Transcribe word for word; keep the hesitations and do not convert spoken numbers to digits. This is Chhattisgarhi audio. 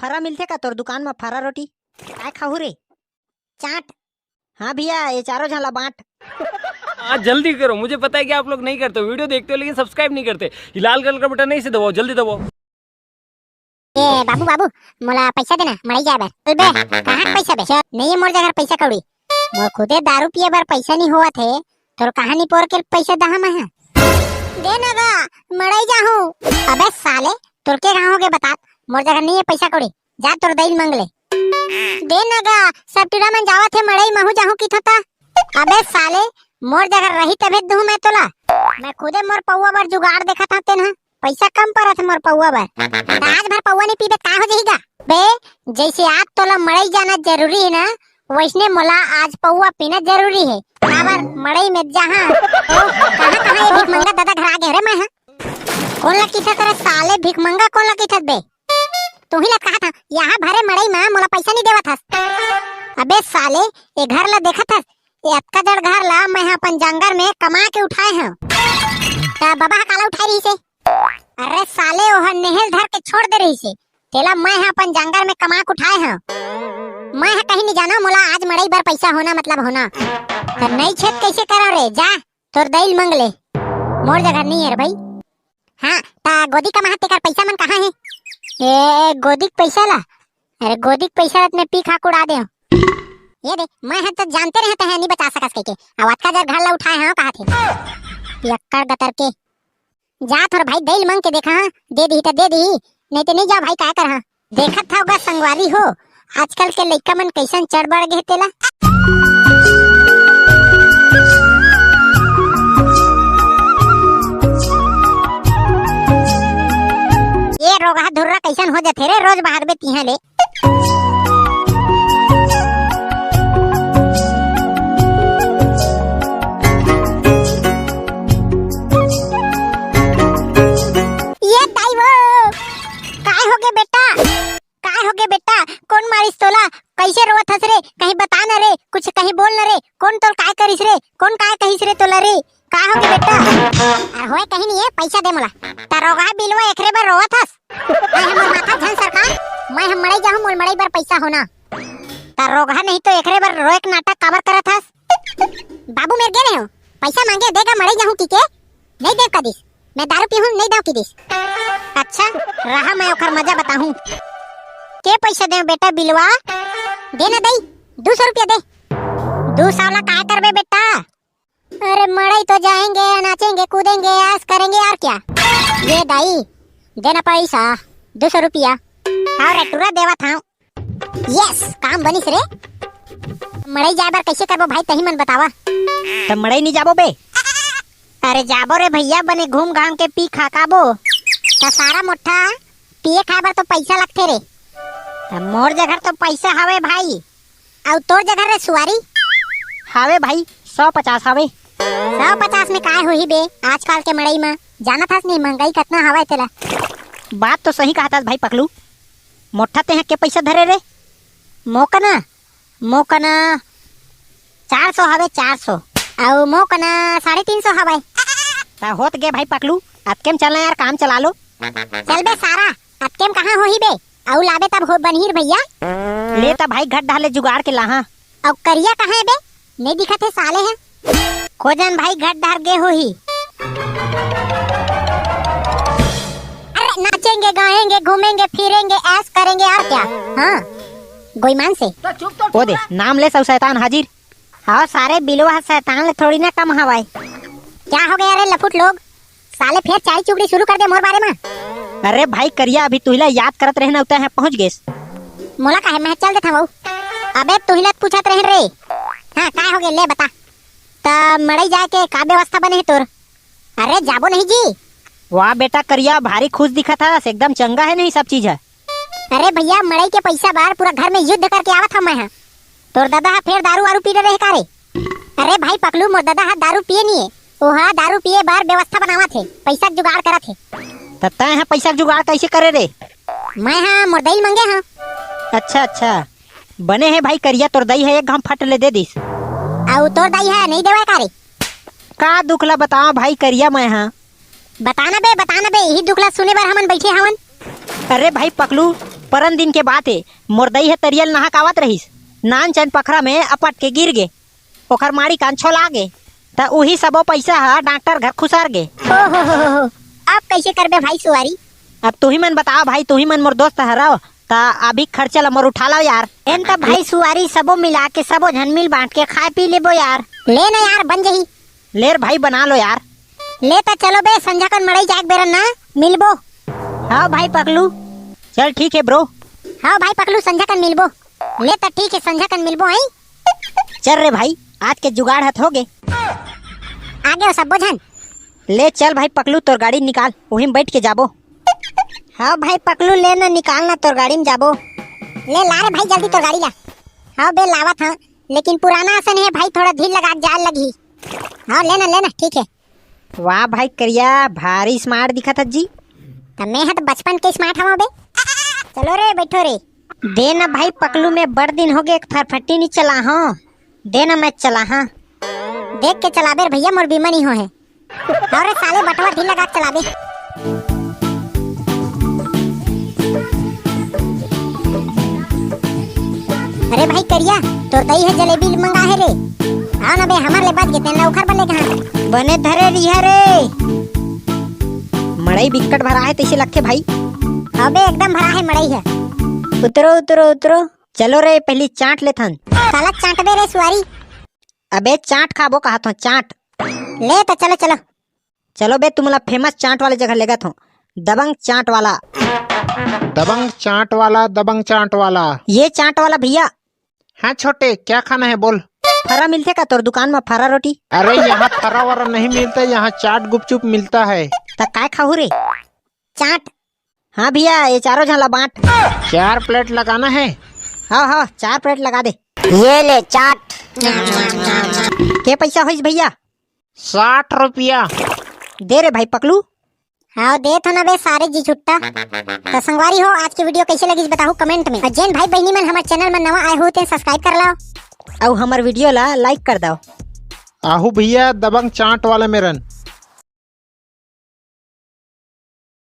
फरा मिलथे का तोर दुकान म, फरा रोटी? काय खाहू रे? चाट। हाँ भैया, ये चारों झन ला बांट। आज जल्दी करो, मुझे पता है कि आप लोग नहीं करते हो, वीडियो देखते हो लेकिन सब्सक्राइब नहीं करते। ये लाल कलर का बटन है, इसे दबाओ, जल्दी दबाओ। ए बाबू, बाबू, मोला पैसा देना, मड़ई जाए बर। चल बे, कहाँ के पैसा बे? चल, नहीं है मोर जगह पैसा कौड़ी। मोर खुदे दारू पिए बर पैसा नहीं होवत हे, तोर कहाँ नहीं पोर के पैसा दहा मैं हा? दे ना गा, मड़ई जाहूँ। अबे साले, तोर के कहाँ हो गए बता? मोर जगह नहीं है पैसा कौड़ी, जा तोर दई ल मंग ले। दे ना गा, सब टूरा मन जावत हे मड़ई, महू जाहूँ किथों ता। अबे साले, मोर जगह रही तभे दूँ मैं तोला। मैं खुदे मोर पौवा बर जुगाड़ देखत हँव तेन ह। पैसा कम परत हे मोर पौवा बर। त आज भर पौवा नहीं पीबे त का हो जाही गा? बे, जैसे आज तोला मड़ई जाना जरूरी है ना, वैसने मोला आज पौवा पीना जरूरी है। काबर मड़ई में जहाँ, ओ, कहाँ, कहाँ ये भिखमंगा दादा घर आ गए रे मैं, हाँ? कोन ला किथस रे साले, भिखमंगा कोन ला किथस बे? तुही ला कहा था, यहाँ भरे मड़ई में मोला पैसा नहीं देवत हस। अबे साले, ये घर ला देखत हस? ये अतका जड़ घर ला मैं ह अपन जंगल में कमा के उठाए हँव। त बाबा ह काला उठाए रहिसे? अरे साले, ओह नेहल धर के छोड़ दे रहिसे, तेला मैं ह अपन जंगल में कमा के उठाए हँव। मैं ह कहीं नहीं जाना, मोला आज मड़ई बर पैसा होना मतलब होना। त नहीं छेत कैसे करा रे, जा तोर दई ल मंग ले, मोर जगह नहीं है रे भाई। हाँ, त गोदी कमाहत तेकर पैसा मन कहाँ है? ए, गोदी के पैसा ला? अरे गोदी के पैसा ला त मैं पी खा के उड़ा दे हँव। ये दे, मैं ह तो जानते रहे तहे नहीं बचा सकस कहिके। अब अतका जड़ घर ला उठाए हँव कहा थे। पियक्कड़ गतर के। जा तोर भाई दई ल मंग के देखा, हाँ, दे दिही त दे दिही, नहीं त नहीं जा भाई, काय करहा? देखत हव गा संगवारी हो, आजकल के लइका मन कैसन चढ़ बढ़ गे तेला। ये रोगहा धुर्रा कैसन हो जाथे रे, रोज बाहर बे तिहाँ ले। ये दाई वो, काय हो गे बेटा? काय हो गे बेटा? कोन मारिस तोला? कैसे रोवत हस रे? कहीं बता न रे, कुछ कहीं बोल न रे। कोन तोल काय करिस रे? कोन काय कहिस रे तोला रे? का हो गे बेटा? अरे होए कहीं नहीं है, पैसा दे मोला। त रोगहा बिलवा एकरे बर रोवत हस? मैं हमर माथा झन सरकार, मैं हम मड़ई जाहूँ, मोल मड़ई बर पैसा होना। त रोगहा नहीं तो एकरे बर रोए के नाटक काबर करत हस? बाबू मेर गे रहे हो, पैसा मांगे, देगा मड़ई जाहूँ की के? नहीं देव कदिस। मैं दारू पीहूँ, नहीं देव की दिस। अच्छा, रहा मैं ओकर मजा बताहूँ। के पैसा देव बेटा बिलवा? दे ना दई, दू सौ रुपया दे। दू सौ ला काय करबे बेटा? अरे मड़ई तो जाएंगे, नाचेंगे, कूदेंगे, ऐश करेंगे, और क्या? ये दाई, दे ना पैसा, दू सौ रुपया। हाँ रे टूरा, देवत हँव। यस, काम बनिस रे। मड़ई जाए बर कैसे करबो भाई, तही मन बतावा। त मड़ई नहीं जाबो बे? अरे जाबो रे भैया, बने घूम घाम के पी खा काबो। त सारा मोट्ठा पिए खाए बर तो पैसा लगथे रे। त मोर जगह तो पैसा हवे भाई। अउ तोर जगह रे सुवारी? हावे भाई, सौ पचास हावे। सौ पचास में काय होही बे, आजकल के मड़ई म? जानत हस नहीं महंगाई कतना हवय तेला। बात तो सही कहत हस भाई पकलू। मोट्ठा तेहा के पैसा धरे रे? मोकना, मोकना चार सौ हवे, चार सौ। अउ मोकना साढ़े तीन सौ हवय। त होत गे भाई पकलू, अतके म चलना यार, काम चला लो। चल बे सारा, अतके म कहाँ होही बे? अउ लाबे तब हो बनही रे भैया। ले त भाई घर डाले जुगाड़ के लाहा। अउ करिया कहाँ है बे? नहीं दिखत है साले है। खोजन भाई घर डार गे होही। अरे नाचेंगे, गाएंगे, घूमेंगे, फिरेंगे, ऐश करेंगे और क्या? हाँ, गोईमान से। ओ दे, नाम ले सब शैतान हाजिर। हाँ सारे बिलवा ह शैतान ले थोड़ी ना कम हवय। क्या हो गया रे लफुट लोग? साले फेर चारी चुगड़ी शुरू कर दे मोर बारे म। अरे भाई करिया, अभी तुहिला याद करत रहे ना, उतने पहुंच गेस। मोला काहे, मैं चल देथव। अबे तुहिला पूछत रहे रे। हाँ, काय हो गे ले बता। त मड़ई जाए के का व्यवस्था बने हे तोर? अरे जाबो नहीं जी। वाह बेटा करिया, भारी खुश दिखत हस, एकदम चंगा है नहीं सब चीज है। अरे भैया, मड़ई के पैसा बर पूरा घर में युद्ध करके आवत हव मैं ह। तोर ददा ह फेर दारू वारू पी डरे हे का रे? अरे भाई पकलू, मोर ददा ह दारू पिए नहीं है, ओहा दारू पिए बर व्यवस्था बनावत हे, पैसा के जुगाड़ करत हे। त तैं ह पैसा के जुगाड़ कैसे करे रे? मैं ह मोर दई ल मंगे हव। अच्छा अच्छा, बने हे भाई करिया, तोर दई ह एक घाम फट ले दे दिस। अउ तोर दई ह नहीं देवय का रे? का दुख ला बताओ भाई करिया मैं ह। बता ना बे, बता ना बे, यही दुख ला सुने बर हमन बैठे हवन। अरे भाई पकलू, परन दिन के बात हे, मोर दई ह तरिया ल नहा के आवत रहिस, नान चन पखरा में अपट के गिर गे, ओखर माड़ी कान छोला गे, त उही सबो पइसा ह डॉक्टर घर खुसर गे। ओ हो हो हो हो, अब कइसे करबे भाई सुवारी? अब तुही मन बताव भाई, तुही मन मोर दोस्त हरव, त अभी खर्चा ल मोर उठा लव यार। एन त भाई सुवारी सबो मिला के सबो झन मिल बांट के खाए पी लेबो यार। ले ना यार, बन जही। ले रे भाई, बना लो यार। ले त चलो बे, संझा कन मड़ई जाए के बेरा ना मिलबो। हाँ भाई पकलू, चल ठीक हे ब्रो। हाँ भाई पकलू, संझा कन मिलबो। ले त ठीक हे, संझा कन मिलबो, आई। चल रे भाई, आज के जुगाड़ हत हो गे। आगे हो सब्बो झन। ले चल भाई पकलू, तोर गाड़ी निकाल, उही में बैठ के जाबो। हाँ भाई पकलू, ले ना निकाल ना, तोर गाड़ी में जाबो। ले ला रे भाई जल्दी तोर गाड़ी ला। हाँ बे लावत हाँ, लेकिन पुराना असन हे भाई, थोड़ा धीर लगा के जाए लगही। हाँ ले ना, ले ना, ठीक हे। वाह भाई करिया, भारी स्मार्ट दिखत हस जी। त मैं ह त बचपन के स्मार्ट हवा बे। चलो रे, बैठो रे। दे ना भाई पकलू, मैं बड़ दिन हो गे एक फरफटी नी चला हूँ। दे ना मैं चला हाँ। देख के चलाबे रे भैया, मोर बीमा नी हो हे। अरे साले बटवा ढील लगा के चलाबे। अरे भाई करिया, तोर दई ह जलेबी मंगा हे रे। आओ ना बे, हमर ले बच गे, तेन ला ओखर बर ले कहाँ? बने धरे रिहा रे। मड़ई बिक्कट भरा हे तइसे लगथे भाई। अबे एकदम भरा हे मड़ई ह। उतरो उतरो उतरो, चलो रे पहली चाट लेथन। साला चाटबे रे सुवारी। अबे चाट खाबो कहा थो, चाट। ले त चलो चलो। चलो बे, तुमला फेमस चाट वाले जगह लेगत हूँ, दबंग चाट वाला। दबंग चाट वाला, दबंग चाट वाला। ये चाट वाला भैया। हाँ छोटे, क्या खाना है बोल। फरा मिलथे का तोर दुकान में, फरा रोटी? अरे यहाँ फरा वरा नहीं मिलता, यहाँ चाट गुपचुप मिलता है। त काय खाहू रे? चाट। हाँ भैया, ये चारों झन ला बांट। चार प्लेट लगाना है। हाँ हाँ, चार प्लेट लगा दे। ये ले चाट। के पैसा होइस भैया? साठ रुपया। दे रे भाई पकलू। हाँ दे थो ना बे सारे जी छुट्टा। त संगवारी हो, आज के वीडियो कइसे लगिस बताहू कमेंट में। अउ जेन भाई बहिनी मन हमर चैनल में नवा आए हो तेन सब्सक्राइब कर लाओ। अउ हमर वीडियो ला लाइक कर दव। आहू भैया दबंग चाट वाला मेरन।